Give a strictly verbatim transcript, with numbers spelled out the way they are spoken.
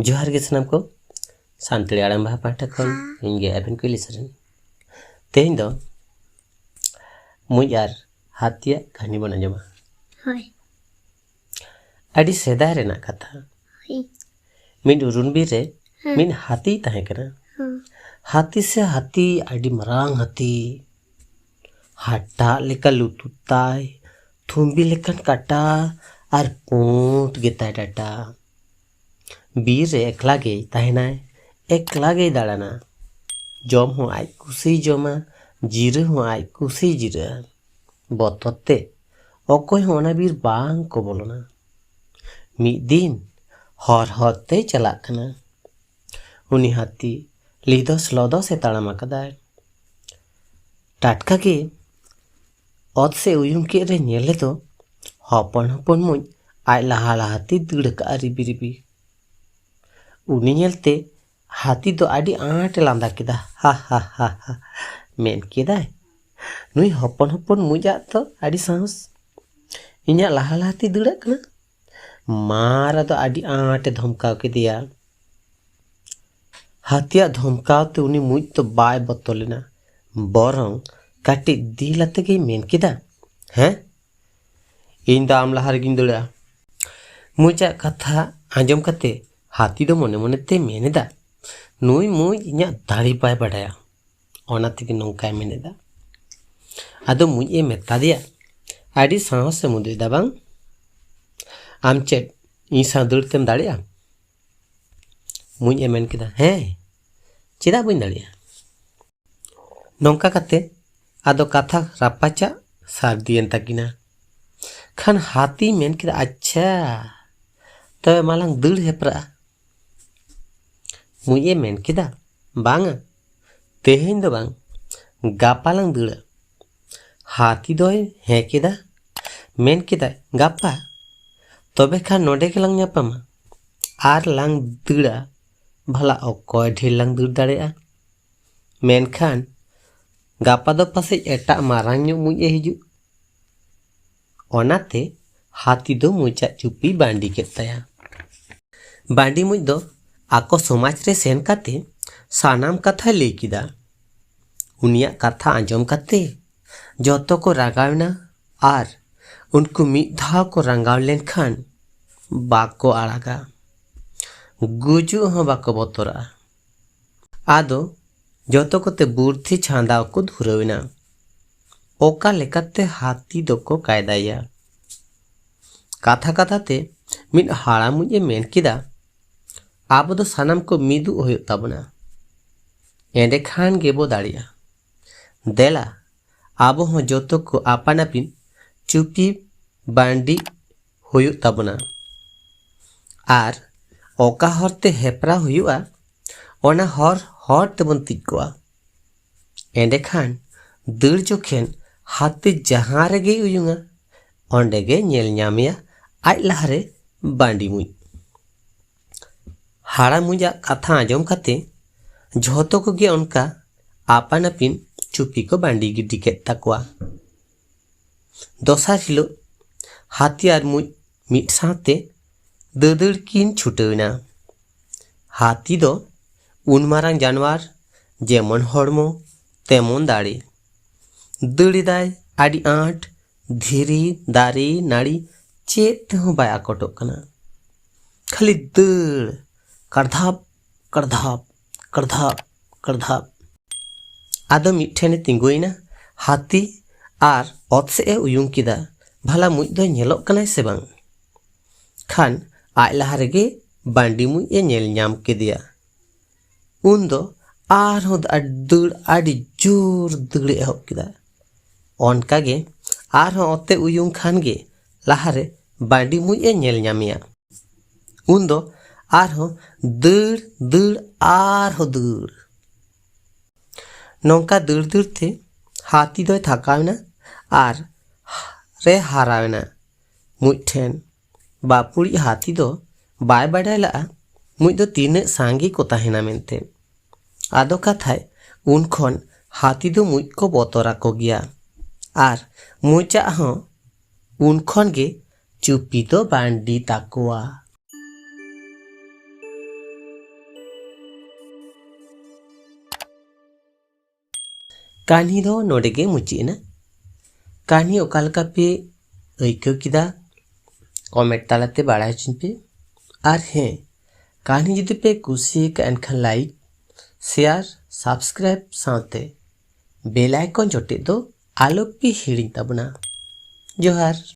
ᱡᱚᱦᱟᱨ ᱜᱮ ᱥᱟᱱᱟᱢ ᱠᱚ᱾ ᱥᱟᱱᱛᱟᱲᱤ ᱟᱲᱟᱝ ᱵᱟᱦᱟ ᱯᱟᱦᱴᱟ ᱠᱷᱚᱱ ᱦᱮᱸ᱾ ᱤᱧ ᱜᱮ ᱟᱵᱮᱱ ᱠᱩᱭᱞᱤ ᱥᱚᱨᱮᱱ᱾ ᱛᱮᱦᱮᱧ ᱫᱚ ᱢᱩᱡ ᱟᱨ ᱦᱟᱹᱛᱤᱭᱟᱜ ᱠᱟᱹᱦᱱᱤ ᱵᱚᱱ ᱟᱸᱡᱚᱢᱟ᱾ ᱦᱳᱭ᱾ ᱟᱹᱰᱤ ᱥᱮᱫᱟᱭ ᱨᱮᱱᱟᱜ ᱠᱟᱛᱷᱟ᱾ ᱦᱳᱭ᱾ ᱢᱤᱫ ᱩᱨᱩᱱ ᱵᱤᱨ ᱨᱮ ᱦᱮᱸ᱾ ᱢᱤᱫ ᱦᱟᱹᱛᱤᱭ ᱛᱟᱦᱮᱸ ᱠᱟᱱᱟ᱾ ᱦᱮᱸ᱾ ᱦᱟᱹᱛᱤ ᱥᱮ ᱦᱟᱹᱛᱤ ᱟᱹᱰᱤ ᱢᱟᱨᱟᱝ ᱦᱟᱹᱛᱤ᱾ ᱦᱟᱴᱟᱜ ᱞᱮᱠᱟ ᱞᱩᱛᱩᱨ ᱛᱟᱭ, ᱛᱷᱩᱢᱵᱤ ᱞᱮᱠᱟᱱ ᱠᱟᱴᱟ ᱟᱨ ᱯᱩᱸᱰ ᱜᱮᱛᱟᱭ ᱰᱟᱴᱟ᱾ ᱵᱤᱨ ᱨᱮ ᱮᱠᱞᱟ ᱜᱮᱭ ᱛᱟᱦᱮᱱᱟᱭ, ᱮᱠᱞᱟ ᱜᱮᱭ ᱫᱟᱬᱟᱱᱟ᱾ ᱡᱚᱢ ᱦᱚᱸ ᱟᱡ ᱠᱩᱥᱤᱭ ᱡᱚᱢᱟ, ᱡᱤᱨᱟᱹ ᱦᱚᱸ ᱟᱡ ᱠᱩᱥᱤᱭ ᱡᱤᱨᱟᱹᱜᱼᱟ᱾ ᱵᱚᱛᱚᱨ ᱛᱮ ᱚᱠᱚᱭ ᱦᱚᱸ ᱚᱱᱟ ᱵᱤᱨ ᱵᱟᱝ ᱠᱚ ᱵᱚᱞᱚᱱᱟ᱾ ᱢᱤᱫ ᱫᱤᱱ ᱦᱚᱨ ᱦᱚᱨ ᱛᱮᱭ ᱪᱟᱞᱟᱜ ᱠᱟᱱᱟ᱾ ᱩᱱᱤ ᱦᱟᱹᱛᱤ ᱞᱤᱫᱚᱥ ᱞᱚᱫᱚᱥ ᱮ ᱛᱟᱲᱟᱢ ᱟᱠᱟᱫᱟᱭ᱾ ᱴᱟᱴᱠᱟ ᱜᱮ ᱚᱛ ᱥᱮᱫ ᱩᱭᱩᱝ ᱠᱮᱫ ᱨᱮ ᱧᱮᱞ ᱞᱮᱫᱚ ᱦᱚᱯᱚᱱ ᱦᱚᱯᱚᱱ ᱢᱩᱡ ᱟᱡ ᱞᱟᱦᱟ ᱞᱟᱦᱟᱛᱮᱭ ᱫᱟᱹᱲ ᱟᱠᱟᱫᱼᱟ ᱨᱤᱵᱤ ᱨᱤᱵᱤ᱾ ᱩᱱᱤ ᱧᱮᱞᱛᱮ ᱦᱟᱹᱛᱤ ᱫᱚ ᱟᱹᱰᱤ ᱟᱸᱴ ᱮ ᱞᱟᱸᱫᱟ ᱠᱮᱫᱟ᱾ ᱦᱟ ᱦᱟ ᱦᱟ ᱦᱟ, ᱢᱮᱱ ᱠᱮᱫᱟᱭ, "ᱱᱩᱭ ᱦᱚᱯᱚᱱ ᱦᱚᱯᱚᱱ ᱢᱩᱡᱟᱜ ᱫᱚ ᱟᱹᱰᱤ ᱥᱟᱦᱚᱥ᱾ ᱤᱧᱟᱜ ᱞᱟᱦᱟ ᱞᱟᱦᱟᱛᱮᱭ ᱫᱟᱹᱲᱟᱜ ᱠᱟᱱᱟ᱾" ᱢᱟᱨᱟ ᱫᱚ ᱟᱹᱰᱤ ᱟᱸᱴ ᱮ ᱫᱷᱚᱢᱠᱟᱣ ᱠᱮᱫᱮᱭᱟ᱾ ᱦᱟᱹᱛᱤᱭᱟᱜ ᱫᱷᱚᱢᱠᱟᱣ ᱛᱮ ᱩᱱᱤ ᱢᱩᱡ ᱫᱚ ᱵᱟᱭ ᱵᱚᱛᱚᱨ ᱞᱮᱱᱟ, ᱵᱚᱨᱚᱝ ᱠᱟᱹᱴᱤᱡ ᱫᱤᱞ ᱟᱛᱮ ᱜᱮᱭ ᱢᱮᱱ ᱠᱮᱫᱟ, "ᱦᱮᱸ, ᱤᱧ ᱫᱚ ᱟᱢ ᱞᱟᱦᱟ ᱨᱮᱜᱤᱧ ᱫᱟᱹᱲᱟ᱾" ᱢᱩᱡᱟᱜ ᱠᱟᱛᱷᱟ ᱟᱸᱡᱚᱢ ᱠᱟᱛᱮ ᱦᱟᱹᱛᱤ ᱫᱚ ᱢᱚᱱᱮ ᱢᱚᱱᱮ ᱛᱮ ᱢᱮᱱ ᱮᱫᱟ, "ᱱᱩᱭ ᱢᱩᱡ ᱤᱧᱟᱜ ᱫᱟᱲᱮ ᱵᱟᱭ ᱵᱟᱰᱟᱭᱟ, ᱚᱱᱟ ᱛᱮᱜᱮ ᱱᱚᱝᱠᱟᱭ ᱢᱮᱱ ᱮᱫᱟ᱾" ᱟᱫᱚ ᱢᱩᱡ ᱮ ᱢᱮᱛᱟ ᱫᱮᱭᱟ, "ᱟᱹᱰᱤ ᱥᱟᱦᱚᱥ ᱮᱢ ᱩᱫᱩᱜ ᱮᱫᱟ ᱵᱟᱝ? ᱟᱢ ᱪᱮᱫ ᱤᱧ ᱥᱟᱶ ᱫᱟᱹᱲ ᱛᱮᱢ ᱫᱟᱲᱮᱭᱟᱜᱼᱟ?" ᱢᱩᱡ ᱮ ᱢᱮᱱ ᱠᱮᱫᱟ, "ᱦᱮᱸ, ᱪᱮᱫᱟᱜ ᱵᱟᱹᱧ ᱫᱟᱲᱮᱭᱟᱜᱼᱟ?" ᱱᱚᱝᱠᱟ ᱠᱟᱛᱮ ᱟᱫᱚ ᱠᱟᱛᱷᱟ ᱨᱟᱯᱟᱪᱟᱜ ᱥᱟᱹᱨᱫᱤᱭᱮᱱ ᱛᱟᱹᱠᱤᱱᱟ᱾ ᱠᱷᱟᱱ ᱦᱟᱹᱛᱤᱭ ᱢᱮᱱ ᱠᱮᱫᱟ, "ᱟᱪᱪᱷᱟ, ᱛᱚᱵᱮ ᱢᱟᱞᱟᱝ ᱫᱟᱹᱲ ᱦᱮᱯᱨᱟᱜᱼᱟ᱾" ᱢᱩᱡ ᱮ ᱢᱮᱱ ᱠᱮᱫᱟ, "ᱵᱟᱝᱟ, ᱛᱮᱦᱮᱧ ᱫᱚ ᱵᱟᱝ, ᱜᱟᱯᱟ ᱞᱟᱝ ᱫᱟᱹᱲᱟ᱾" ᱦᱟᱹᱛᱤ ᱫᱚᱭ ᱦᱮᱸ ᱠᱮᱫᱟ, ᱢᱮᱱ ᱠᱮᱫᱟᱭ, "ᱜᱟᱯᱟ? ᱛᱚᱵᱮ ᱠᱷᱟᱱ ᱱᱚᱰᱮ ᱜᱮᱞᱟᱝ ᱧᱟᱯᱟᱢᱟ ᱟᱨ ᱞᱟᱝ ᱫᱟᱹᱲᱟ, ᱵᱷᱟᱞᱟ ᱚᱠᱚᱭ ᱰᱷᱮᱨ ᱞᱟᱝ ᱫᱟᱹᱲ ᱫᱟᱲᱮᱭᱟᱜᱼᱟ᱾ ᱢᱮᱱᱠᱷᱟᱱ ᱜᱟᱯᱟ ᱫᱚ ᱯᱟᱥᱮᱡ ᱮᱴᱟᱜ ᱢᱟᱨᱟᱝ ᱧᱚᱜ ᱢᱩᱡ ᱮ ᱦᱤᱡᱩᱜ᱾" ᱚᱱᱟᱛᱮ ᱦᱟᱹᱛᱤ ᱫᱚ ᱢᱩᱡᱟᱜ ᱪᱩᱯᱤ ᱵᱟᱺᱰᱤ ᱠᱮᱫ ᱛᱟᱭᱟ᱾ ᱵᱟᱹᱰᱤ ᱢᱩᱸᱡ ᱫᱚ ᱟᱠᱚ ᱥᱚᱢᱟᱡᱽ ᱨᱮ ᱥᱮᱱ ᱠᱟᱛᱮ ᱥᱟᱱᱟᱢ ᱠᱟᱛᱷᱟᱭ ᱞᱟᱹᱭ ᱠᱮᱫᱟ᱾ ᱩᱱᱤᱭᱟᱜ ᱠᱟᱛᱷᱟ ᱟᱸᱡᱚᱢ ᱠᱟᱛᱮ ᱡᱚᱛᱚ ᱠᱚ ᱨᱟᱸᱜᱟᱣ ᱮᱱᱟ ᱟᱨ ᱩᱱᱠᱩ ᱢᱤᱫ ᱫᱷᱟᱣ ᱠᱚ ᱨᱟᱸᱜᱟᱣ ᱞᱮᱱᱠᱷᱟᱱ ᱵᱟᱠᱚ ᱟᱲᱟᱜᱟ᱾ ᱜᱩᱡᱩᱜ ᱦᱚᱸ ᱵᱟᱠᱚ ᱵᱚᱛᱚᱨᱟᱜᱼᱟ᱾ ᱟᱫᱚ ᱡᱚᱛᱚ ᱠᱚᱛᱮ ᱵᱩᱨᱫᱷᱤ ᱪᱷᱟᱸᱫᱟᱣ ᱠᱚ ᱫᱷᱩᱨᱟᱹᱣ ᱮᱱᱟ᱾ ᱚᱠᱟ ᱞᱮᱠᱟᱛᱮ ᱦᱟᱹᱛᱤ ᱫᱚᱠᱚ ᱠᱟᱭᱫᱟᱭᱟ? ᱠᱟᱛᱷᱟ ᱠᱟᱛᱷᱟ ᱛᱮ ᱢᱤᱫ ᱦᱟᱲᱟᱢ ᱢᱩᱸᱡ ᱮ ᱢᱮᱱ ᱠᱮᱫᱟ, "ᱟᱵᱚ ᱫᱚ ᱥᱟᱱᱟᱢ ᱠᱚ ᱢᱤᱫᱩᱜ ᱦᱩᱭᱩᱜ ᱛᱟᱵᱚᱱᱟ, ᱮᱸᱰᱮᱠᱷᱟᱱ ᱜᱮᱵᱚ ᱫᱟᱲᱮᱭᱟᱜᱼᱟ᱾ ᱫᱮᱞᱟ, ᱟᱵᱚ ᱦᱚᱸ ᱡᱚᱛᱚ ᱠᱚ ᱟᱯᱟᱱ ᱟᱹᱯᱤᱱ ᱪᱩᱯᱤ ᱵᱟᱹᱱᱰᱤ ᱦᱩᱭᱩᱜ ᱛᱟᱵᱚᱱᱟ᱾ ᱟᱨ ᱚᱠᱟ ᱦᱚᱨ ᱛᱮ ᱦᱮᱯᱨᱟᱣ ᱦᱩᱭᱩᱜᱼᱟ, ᱚᱱᱟ ᱦᱚᱨ ᱦᱚᱨ ᱛᱮᱵᱚᱱ ᱛᱤᱡ ᱠᱚᱜᱼᱟ᱾ ᱮᱸᱰᱮᱠᱷᱟᱱ ᱫᱟᱹᱲ ᱡᱚᱠᱷᱮᱱ ᱦᱟᱹᱛᱤ ᱡᱟᱦᱟᱸ ᱨᱮᱜᱮᱭ ᱩᱭᱩᱝᱟ, ᱚᱸᱰᱮ ᱜᱮ ᱧᱮᱞ ᱧᱟᱢᱮᱭᱟ ᱟᱡ ᱞᱟᱦᱟᱨᱮ ᱵᱟᱹᱱᱰᱤ ᱢᱩᱸᱡ᱾" ᱦᱟᱲᱟᱢ ᱢᱩᱸᱡᱟᱜ ᱠᱟᱛᱷᱟ ᱟᱸᱡᱚᱢ ᱠᱟᱛᱮ ᱡᱷᱚᱛᱚ ᱠᱚᱜᱮ ᱚᱱᱠᱟ ᱟᱯᱟᱱ ᱟᱹᱯᱤᱱ ᱪᱩᱯᱤ ᱠᱚ ᱵᱟᱹᱱᱰᱤ ᱜᱤᱰᱤ ᱠᱮᱫ ᱛᱟᱠᱚᱣᱟ᱾ ᱫᱚᱥᱟᱨ ᱦᱤᱞᱳᱜ ᱦᱟᱹᱛᱤ ᱟᱨ ᱢᱩᱸᱡ ᱢᱤᱫ ᱥᱟᱶᱛᱮ ᱫᱟᱹᱫᱟᱹᱲ ᱠᱤᱱ ᱪᱷᱩᱴᱟᱹᱣ ᱮᱱᱟ᱾ ᱦᱟᱹᱛᱤ ᱫᱚ ᱩᱱ ᱢᱟᱨᱟᱝ ᱡᱟᱱᱣᱟᱨ, ᱡᱮᱢᱚᱱ ᱦᱚᱲᱢᱚ ᱛᱮᱢᱚᱱ ᱫᱟᱲᱮ᱾ ᱫᱟᱹᱲ ᱮᱫᱟᱭ ᱟᱹᱰᱤ ᱟᱸᱴ, ᱫᱷᱤᱨᱤ, ᱫᱟᱨᱮ, ᱱᱟᱹᱲᱤ ᱪᱮᱫ ᱛᱮᱦᱚᱸ ᱵᱟᱭ ᱟᱠᱚᱴᱚᱜ ᱠᱟᱱᱟ᱾ ᱠᱷᱟᱹᱞᱤ ᱫᱟᱹᱲ, ᱠᱟᱲᱫᱷᱟᱯ, ᱠᱟᱲᱫᱷᱟᱯ, ᱠᱟᱲᱫᱷᱟᱯ, ᱠᱟᱲᱫᱷᱟᱯ᱾ ᱟᱫᱚ ᱢᱤᱫ ᱴᱷᱮᱱᱮ ᱛᱤᱸᱜᱩᱭᱮᱱᱟ ᱦᱟᱹᱛᱤ ᱟᱨ ᱚᱛ ᱥᱮᱫ ᱮ ᱩᱭᱩᱝ ᱠᱮᱫᱟ, ᱵᱷᱟᱞᱟ ᱢᱩᱸᱡ ᱫᱚᱭ ᱧᱮᱞᱚᱜ ᱠᱟᱱᱟᱭ ᱥᱮ ᱵᱟᱝ᱾ ᱠᱷᱟᱱ ᱟᱡ ᱞᱟᱦᱟ ᱨᱮᱜᱮ ᱵᱟᱹᱱᱰᱤ ᱢᱩᱸᱡ ᱮ ᱧᱮᱞ ᱧᱟᱢ ᱠᱮᱫᱮᱭᱟ᱾ ᱩᱱᱫᱚ ᱟᱨᱦᱚᱸ ᱫᱟ-, ᱫᱟᱹᱲ ᱟᱹᱰᱤ ᱡᱳᱨ ᱫᱟᱹᱲ ᱮ ᱮᱦᱚᱵ ᱠᱮᱫᱟ᱾ ᱚᱱᱠᱟᱜᱮ ᱟᱨᱦᱚᱸ ᱚᱛᱮ ᱩᱭᱩᱝ ᱠᱷᱟᱱ ᱜᱮ ᱞᱟᱦᱟᱨᱮ ᱵᱟᱹᱱᱰᱤ ᱢᱩᱸᱡ ᱮ ᱧᱮᱞ ᱧᱟᱢᱮᱭᱟ᱾ ᱩᱱᱫᱚ ᱟᱨᱦᱚᱸ ᱫᱟᱹᱲ, ᱫᱟᱹᱲ, ᱟᱨᱦᱚᱸ ᱫᱟᱹᱲ᱾ ᱱᱚᱝᱠᱟ ᱫᱟᱹᱲ ᱫᱟᱹᱲ ᱛᱮ ᱦᱟᱹᱛᱤ ᱫᱚᱭ ᱛᱷᱟᱠᱟᱣ ᱮᱱᱟ ᱟᱨ ᱨᱮ ᱦᱟᱨᱟᱣ ᱮᱱᱟ ᱢᱩᱸᱡ ᱴᱷᱮᱱ᱾ ᱵᱟᱹᱯᱩᱲᱤᱡ ᱦᱟᱹᱛᱤ ᱫᱚ ᱵᱟᱭ ᱵᱟᱰᱟᱭ ᱞᱟᱜᱼᱟ ᱢᱩᱸᱡ ᱫᱚ ᱛᱤᱱᱟᱹᱜ ᱥᱟᱸᱜᱮ ᱠᱚ ᱛᱟᱦᱮᱱᱟ ᱢᱮᱱᱛᱮ᱾ ᱟᱫᱚ ᱠᱟᱛᱷᱟᱡ ᱩᱱ ᱠᱷᱚᱱ ᱦᱟᱹᱛᱤ ᱫᱚ ᱢᱩᱸᱡ ᱠᱚ ᱵᱚᱛᱚᱨ ᱟᱠᱚ ᱜᱮᱭᱟ᱾ ᱟᱨ ᱢᱩᱸᱡᱟᱜ ᱦᱚᱸ ᱩᱱ ᱠᱷᱚᱱ ᱜᱮ ᱪᱩᱯᱤ ᱫᱚ ᱵᱟᱹᱱᱰᱤ ᱛᱟᱠᱚᱣᱟ᱾ ᱠᱟᱹᱦᱱᱤ ᱫᱚ ᱱᱚᱰᱮ ᱜᱮ ᱢᱩᱪᱟᱹᱫ ᱮᱱᱟ᱾ ᱠᱟᱹᱦᱱᱤ ᱚᱠᱟ ᱞᱮᱠᱟ ᱯᱮ ᱟᱹᱭᱠᱟᱹᱣ ᱠᱮᱫᱟ, ᱠᱚᱢᱮᱱᱴ ᱛᱟᱞᱟᱛᱮ ᱵᱟᱲᱟᱭ ᱦᱚᱪᱚᱧ ᱯᱮ᱾ ᱟᱨ ᱦᱮᱸ, ᱠᱟᱹᱦᱱᱤ ᱡᱩᱫᱤ ᱯᱮ ᱠᱩᱥᱤᱭᱟᱠᱟᱫ ᱮᱱᱠᱷᱟᱱ ᱞᱟᱭᱤᱠ, ᱥᱮᱭᱟᱨ, ᱥᱟᱵᱥᱠᱨᱟᱭᱤᱵ ᱥᱟᱶᱛᱮ ᱵᱮᱞ ᱟᱭᱠᱚᱱ ᱡᱚᱴᱮᱫ ᱫᱚ ᱟᱞᱚᱯᱮ ᱦᱤᱲᱤᱧ ᱛᱟᱵᱚᱱᱟ᱾ ᱡᱚᱦᱟᱨ᱾